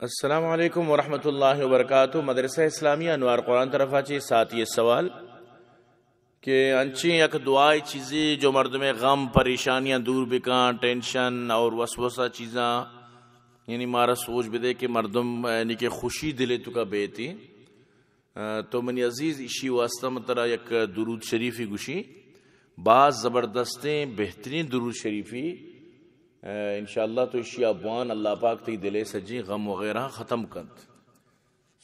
السلام علیکم ورحمۃ اللہ وبرکاتہ۔ مدرسہ اسلامیہ انوار قرآن طرفا چہ ساتھی سوال کہ انچیں یک دعائے چیزے جو مردم غم پریشانیاں دور بکاں، ٹینشن اور وسوسہ چیزاں، یعنی مارا سوچ بدے کہ مردم، یعنی کہ خوشی دلے توکا بیتی۔ آ، تو منی عزیز، اشی واسطہ من ترا یک درود شریفی گوشی، باز زبردستیں بہترین درود شریفی۔ آ، انشاءاللہ تو اشی بوان، اللہ پاک تئی دلے سجیں غم وغیرہ ختم کنت۔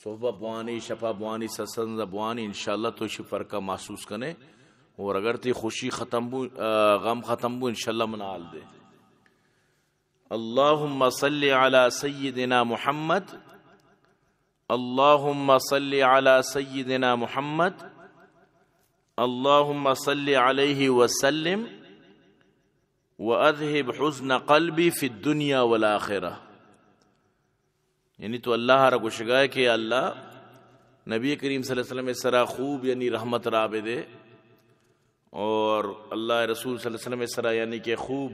صحبہ بوانی، شپا بوانی، سسند بوانی، انشاءاللہ تو اشی فرقہ محسوس کنے۔ اور اگر تئی خوشی ختم بو، آ، غم ختم بو، انشاءاللہ من حال دے۔ اللهم صل على سيدنا محمد، اللهم صل على سيدنا محمد، اللهم صل عليه وسلم، وأذهب حزن قلبي في الدنيا والآخرة۔ یعنی تو اللہ را گوشگائے کہ اللہ، نبی کریم صلی اللہ علیہ وسلم سرا خوب یعنی رحمت را بدے، اور اللہ رسول صلی اللہ علیہ وسلم سرا یعنی کہ خوب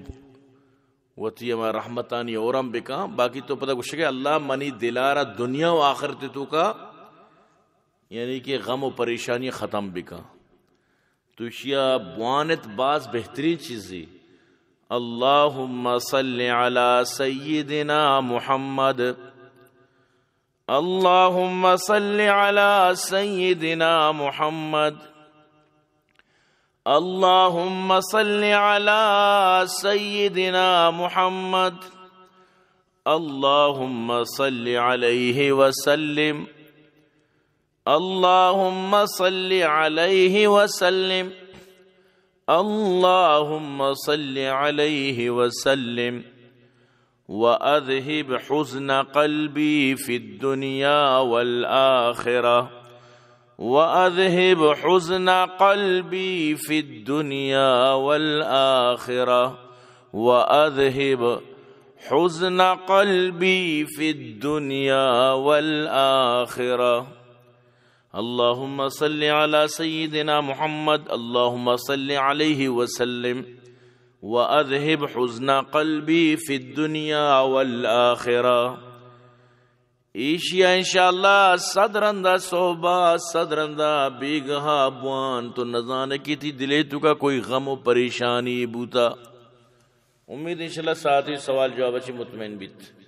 وتی ہما رحمتانی اورم بکاں۔ باقی تو پدا گوشگے اللہ منی دلارا دنیا و آخرت توکا یعنی کہ غم و پریشانی ختم بکاں۔ تو اشیا بوانت، باز بہترین چیزی۔ اللهم صل على سيدنا محمد، اللهم صل على سيدنا محمد، اللهم صل على سيدنا محمد، اللهم صل عليه وسلم، اللهم صل عليه وسلم، اللهم صل عليه وسلم، وأذهب حزن قلبي في الدنيا والآخرة، وأذهب حزن قلبي في الدنيا والآخرة، وأذهب حزن قلبي في الدنيا والآخرة۔ اللهم صل على سيدنا محمد، اللهم صل عليه وسلم، وأذهب حزن قلبي في الدنيا والآخرة۔ ایشیا انشاءاللہ صد رندا صحبا، صد رندا بیگہا بوان، تو نزانے کہ تئی دلے توکا کوئی غم و پریشانی بوتا۔ امید انشاءاللہ ساتھی سوال جواب چی مطمئن بیت۔